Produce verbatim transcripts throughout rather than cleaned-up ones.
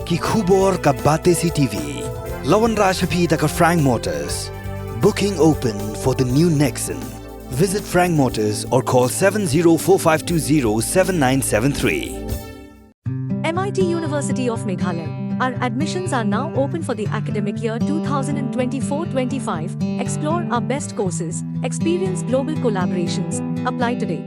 Ki khubor ka Batesi T V. La wanrah sha phi da ka Frank Motors. Booking open for the new Nexon. Visit Frank Motors or call seven zero four five two zero seven nine seven three. M I T University of Meghalaya. Our admissions are now open for the academic year two thousand twenty-four twenty-five. Explore our best courses, experience global collaborations. Apply today.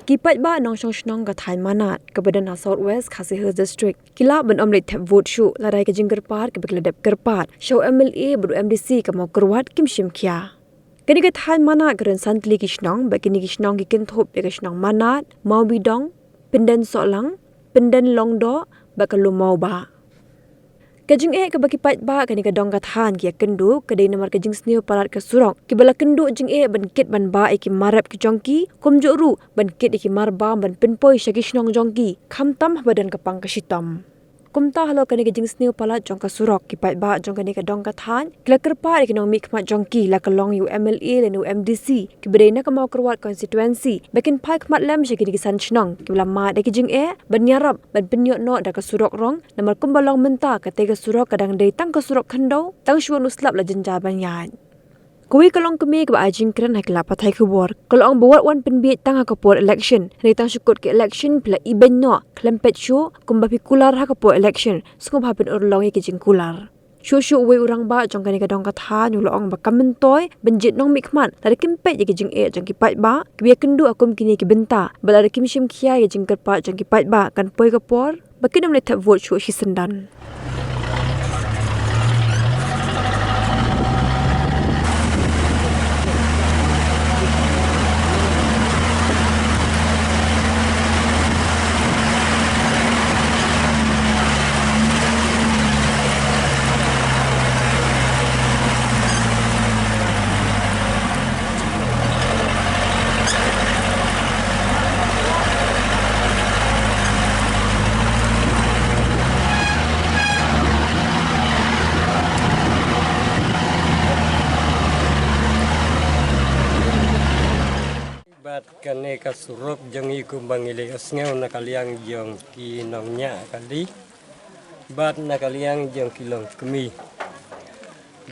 Ki paidbah nongshong shnong ka thaiñ Manad, kaba don ha South West Khasi Hills District, ki lah ban ym leit thep vote shuh lada ïa ka jingkyrpad kaba ki la dep kyrpad sha u M L A bad u M D C ka Mawkyrwat kim shim khia. Kane ka thaiñ Manad ka don san tylli ki shnong, bad kine ki shnong ki kynthup ïa ka shnong Manad, Mawbidong, Pynden Sohlang, Pynden Longdoh, bad ka Lum Mawbah. Ka jingeh kaba ki paidbah kane ka dong ka thaiñ ki ïakynduh ka dei namar ka jingsniew palat ka surok, kiba la kynduh jingeh ban kit ban bah ïa ki mar rep ki jong ki, kumjuh ruh ban kit ïa ki mar bam ban pynpoi sha ki shnong jong ki, khamtam haba don ka pang ka shitom. Kumta halor kane ka jingsniew palat jong ka surok, ki paidbah jong kane ka dong ka thaiñ ki la kyrpad ïa ki nongmihkhmat jong ki, la ka long ïa u M L A lane u M D C, kiba dei na ka Mawkyrwat constituency, ba kin phai khmat lem sha kine ki san shnong kiba la mad ïa ki jingeh, ban ïarap ban pynïoh noh da ka surok rong, namar kumba long mynta katei ka surok ka dang dei tang ka surok khyndew, tang shuwa u slap la jynjar ban ïaid. Kawei ka longkmie kaba ai jingkren ha ki lad pathai khubor ka la ong ba wat wan pynbieit tang ha ka por election, hynrei tang shu kut ka election phi la ibeiñ noh, khlem peit shuh, kumba phi kular ha ka por election, sngewbha pynurlong ïa ki jingkular. Shuh shuh uwei u rangbah jong kane ka dong ka thaiñ u la ong ba kam myntoi ban jied nongmihkhmat lada kim peit ïa ki jingeh jong ki paidbah kiba ïakynduh ha kum kine ki bynta, bad lada kim shim khia ïa ki jingkyrpad jong ki paidbah kan poi ka por ba kin ym leit thep vote shuh shisyndon. Bad kane ka surok jong i kumba ngi la ïohsngew na ka liang jong ki nongñiah kali bad na ka liang jong ki longkmie,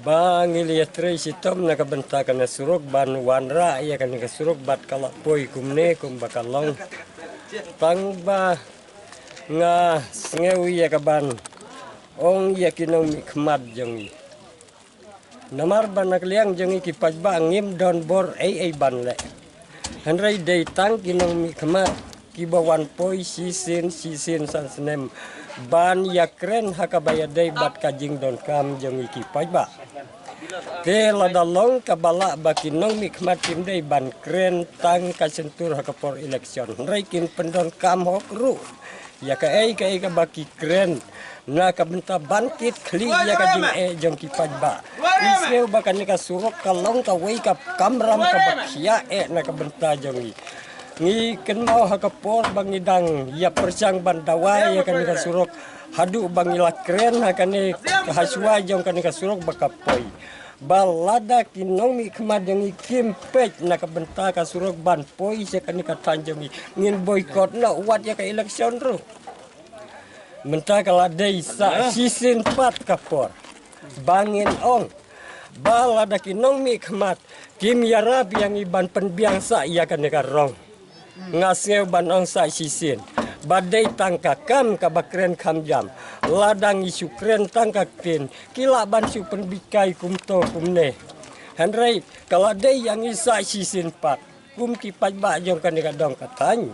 ba ngi la ïatrei shitom na ka bynta kane surok ban wanrah ïa kane ka surok bad ka la poi kumne kumba ka long. Tang ba nga sngew ïa ka ban ong ïa ki nongmihkhmat jong i. Namar ba na ka liang jong i ki paidbah ngim don bor ei ei ban leh. Hynrei dei tang ki nongmihkhmat kiba wan poi shisien shisien san snem ban ïakren ha kaba ïadei bad ka jingdonkam jong i ki paidbah. Te lada long kaba lah ba ki nongmihkhmat kim dei ban kren tang ka shyntur ha ka por election, hynrei kin pyndonkam hok ruh ïa kaei kaei kaba ki kren na ka bynta ban kit khlieh ïa ka jingeh jong ki paidbah. Ngi sngew ba kane ka surok ka long kawei ka kamram kaba khia eh na ka bynta jong ngi. Ngi kynmaw ha ka por ba ngi dang ïa pyrshang ban dawa ïa kane ka surok, haduh ba ngi la kren ha kane ka hashwa jong kane ka surok ba ka poi. Ba lada ki nongmihkhmat jong ngi kim peit na ka bynta ka surok ban poi sha kane ka thaiñ jong ngi, ngin boycott noh wat ïa ka election ruh. Mynta ka la dei sa shisien pat ka por ba ngin ong ba lada ki nongmihkhmat kim ïarap ïa ngi ban pynbiang sa ïa kane ka rong. Nga sngew ban ong sa shisien ba dei tang ka kam kaba kren kham jam. Lada ngi shu kren tang ka ktien, ki lah ban shu pynbit kai kumto kumne. Hynrei ka la dei ïa ngi sa shisien pat kum ki paidbah jong kane ka dong ka thaiñ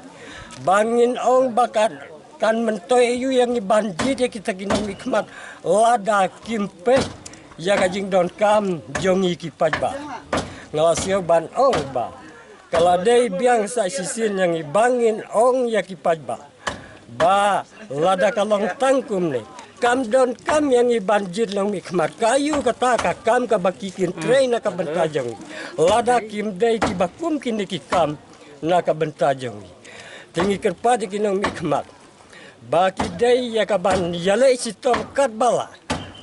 ba ngin ong ba kan, kan myntoi aïu ïa ngi ban jied ïa kita ki nongmihkhmat lada kim peit ïa ka jingdonkam jong ngi ki paidbah. Nga la siew ban ong ba ka la dei biang sa shisien ïa ngi ba ngin ong ïa ki paidbah ba lada ka long tang kumne, kam don kam ïa ngi ban jied nongmihkhmat. Ka ïoh kata ka kam kaba ki kin trei na ka bynta jong ngi. Lada kim dei kiba kum kine ki kam na ka bynta jong ngi, te ngi kyrpad ïa ki nongmihkhmat ba ki dei ïa ka ban ïaleh shitom katba lah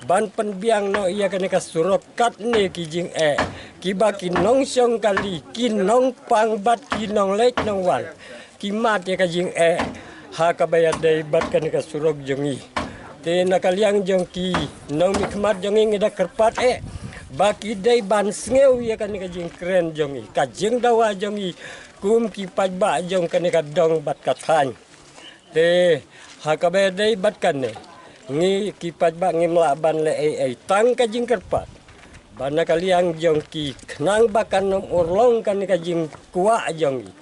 ban pynbiang noh ïa kane ka surok katne ki jingeh kiba ki nongshong kali, ki nongpang bad ki nongleit nongwan ki mad ïa ka jingeh ha kaba ïadei bad kane ka surok jong ngi. Te na ka liang jong ki nongmihkhmat jong ngi, ngi da kyrpad eh ba ki dei ban sngew ïa kane ka jingkren jong ngi, ka jingdawa jong ngi kum ki paidbah jong kane ka dong bad ka thaiñ. Te ha kaba ïadei bad kane, ngi ki paidbah ngim lah ban leh ei ei, tang ka jingkyrpad ba na ka liang jong ki, khnang ba kan ym urlong kane ka jingkwah jong ngi,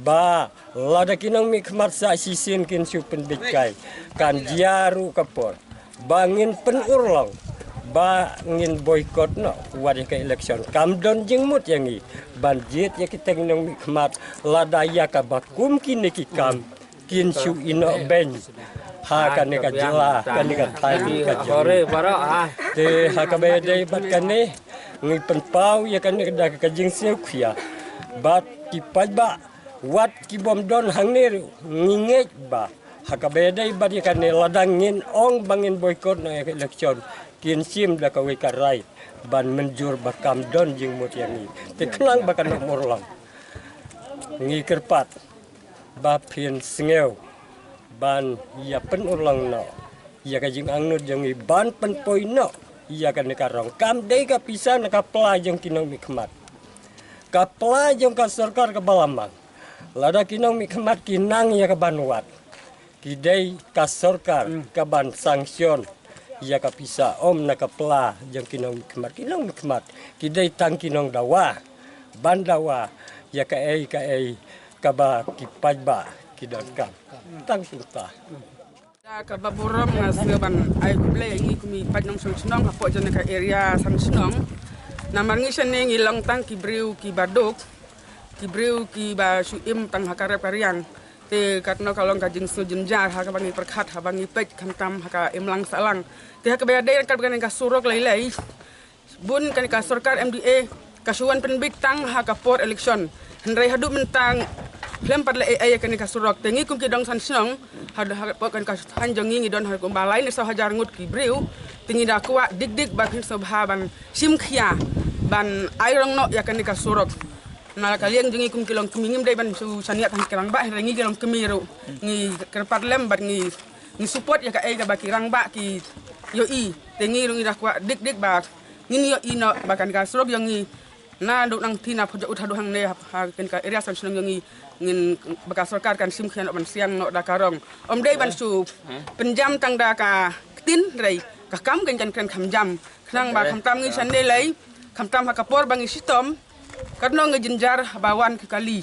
ba lada ki nongmihkhmat sa shisien kin shu pynbeit kai, kan jia ruh ka por ba ngin pynurlong, ba ngin boycott noh wat ïa ka election. Kam don jingmut ïa ngi ban jied ïa ki teng nongmihkhmat lada ïa kaba kum kine ki kam kin shu ïehnoh beiñ ha kane ka jylla, kane ka thaiñ ka jong ngi. Te ha kaba ïadei bad kane, ngi pynpaw ïa kane da ka jingsngewkhia bad ki paidbah, wat ki bym don hangne ruh, ngi ngeit ba ha kaba ïadei bad ïa kane, lada ngin ong ba ngin boycott noh ïa ka election, kin shim da kawei ka rai ban mynjur ba kam don jingmut ïa ngi. Te khnang ba kan ym urlong, ngi kyrpad ba phin sngew ban ïa pynurlong noh ïa ka jingangnud jong ngi ban pynpoi noh ïa kane ka rong. Kam dei ka pisa na ka pla jong ki nongmihkhmat, ka pla jong ka sorkar kaba la mang. Lada ki nongmihkhmat ki nang ïa ka ban wad, ki dei ka sorkar ka ban sanction ïa ka pisa, ym na ka pla jong ki nongmihkhmat. Ki nongmihkhmat ki dei tang ki nongdawa ban dawa ïa kaei kaei kaba ki paidbah ki donkam. Tang kumta. Da kaba burom nga sngewbha ban ai khublei ïa ngi kum ki paid nongshong shnong hapoh jong ka area San Shnong. Namar ngi shane ngi long tang ki briew kiba duk, ki briew kiba shu im tang ha ka rep ka riang. Te katno ka long ka jingsngew jynjar ha kaba ngi pyrkhat, haba ngi peit khamtam ha ka imlang sahlang. Te ha kaba ïadei kane ka surok lei lei, bun kane ka sorkar M D A ka shu wan pynbeit tang ha ka por election. Hynrei haduh mynta khlem pat leh ei ei ïa kane ka surok. Te ngi kum ki nongshong shnong, haduh ha ka por kane ka thaiñ jong ngi ngi don haduh kumba lai ne saw hajar ngut ki briew. Te ngi da kwah dik dik ba phin sngewbha ban shim khia ban ai rong noh ïa kane ka surok. Na ka liang jong ngi kum ki longkmie, ngim dei ban shu shaniah tang ki rangbah, hynrei ngi ki longkmie ruh ngi kyrpad lem bad ngi, ngi support ïa kaei kaba ki rangbah ki ïohi. Te ngi ruh ngi da kwah dik dik ba ngin ïohi noh ba kane ka surok jong ngi naduh nangtei na Phojaud haduh hangne ha, ha kane ka area San Shnong jong ngi, ngin, ba ka sorkar kan shim khia noh ban siang noh da ka rong. Ym dei ban shu pynjam tang da ka ktien, hynrei ka kam kan, kan kren kham jam. Khnang ba khamtam ngi shane lei, khamtam ha ka por ba ngi shitom, katno ngi jynjar ba wan ki kali.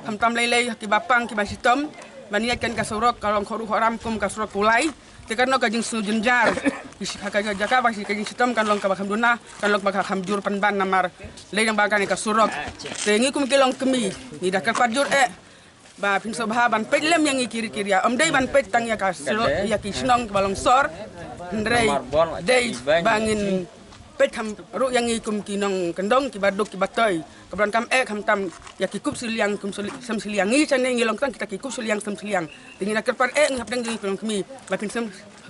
Khamtam lei lei ha kiba pang kiba shitom ban ïaid kane ka surok, ka long khot ruh khot ram kum ka surok kulai. Te katno ka jingsngew jynjar ha ka jaka ba ka jingshitom kan long kaba kham duna, kan long kaba kham jur pynban namar lei dang ba kane ka surok. Te ngi kum ki longkmie ngi da kyrpad jur eh ba phin sngewbha ban peit lem ïa ngi ki ri ki ria. Ym dei ban peit tang ïa ka surok, ïa ki shnong kiba long sor, hynrei dei ba ngin peit kham ruh ïa ngi kum ki nongkyndong kiba duk kiba toi. Ka ban kam eh khamtam ïa ki kup shiliang kum shili-, sem shiliang, ngi shane ngi long tang kita ki kup shiliang sem shiliang. Te ngi da kyrpad eh ngi hapdeng jong ngi ki longkmie ba phin sem,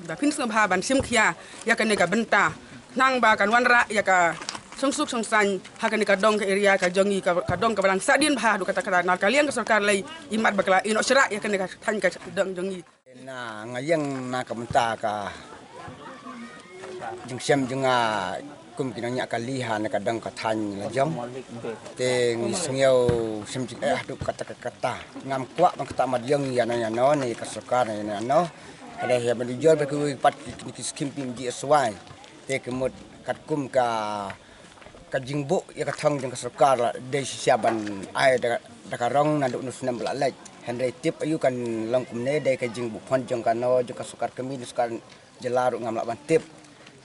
ba phin sngewbha ban shim khia ïa kane ka bynta. Khnang ba kan wanrah ïa ka shongsuk shongsaiñ ha kane ka dong ka area ka jong ngi, ka, ka dong kaba dang sah dien bha haduh katta katta. Na ka liang ka sorkar lei imat ba ka la ïehnoh shrah ïa kane ka thaiñ ka dong jong ngi. Na nga ïeng na ka bynta ka jingshem jong nga kum ki nongñiah kali ha na ka dong ka thaiñ la jong. Te ngi sngew shem jingeh haduh katta katta. Ngam kwah ban kata mat ïeng ïa no ïa no ne ka sorkar ne ïa no. Hynrei ïa ban ujor ba ki pat ki, ki skim P M G S Y. Te ki mut katkum ka ka jingbuh ïa ka thong jong ka sorkar la dei shisha ban ai da, da ka rong naduh u snem ba la leit. Hynrei tip aïu kan long kumne, dei ka jingbuh phon jong kano, jong ka sorkar kmie, sorkar jylla ruh ngam lah ban tip.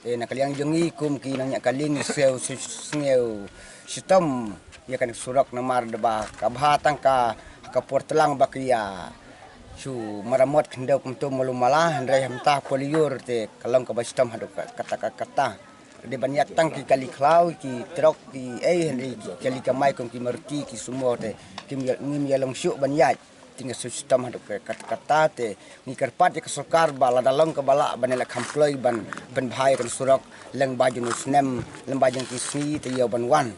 Te na ka liang jong ngi kum ki nongñiah kali ngi sngew, sngew shitom ïa kane ka surok namar da ba ka bha tang ka, ka por tlang ba ki ïa shu maramot khyndew kumto malu mala, hynrei mynta por lyiur te ka long kaba shitom haduh ka, kata ka, kata. Dei ban ïaid tang ki kali khlaw, ki trok, ki ei, hynrei ki kali kamai kum ki Maruti, ki Sumo te kim ïa, ngim ïa long shuh ban ïaid. Te ngi shu shitom haduh ka, ka, kata te ngi kyrpad ïa ka sorkar ba lada long kaba lah ban ïaleh kham kloi ban pynbha ïa kane ka surok lyngba jong u snem, lyngba jong ki sngi te ïa ban wan.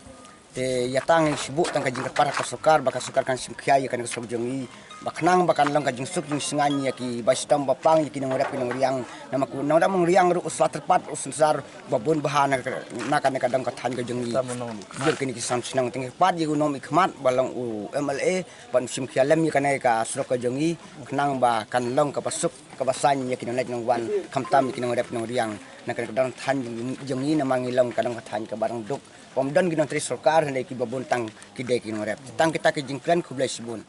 Te ïa tang ngi shu buh tang ka jingkyrpad ha ka sorkar ba ka sorkar kan shim khia ïa kane ka surok jong ngi ba khnang ba kan long ka jingsuk jingsngain ïa kiba shitom ba pang, ïa ki nongrep ki nongriang. Namar u nongrep nongriang ruh u sla tyrpad u synsar ba bun bha na ka, na kane ka dong ka thaiñ ka jong ngi. Jong kine ki san shnong te ngi kyrpad ïa u nongmihkhmat ba long u M L A ban shim khia lem ïa kane ka surok ka jong ngi khnang ba kan long kaba suk kaba saiñ ïa ki nongleit nongwan, khamtam ïa ki nongrep nongriang na kane ka dong thaiñ jong ngi namar ngi long ka dong ka thaiñ kaba dang duk. Bym don ki nongtrei sorkar hynrei kiba bun tang ki dei ki nongrep. Tang kita ki jingkren, khublei shibun.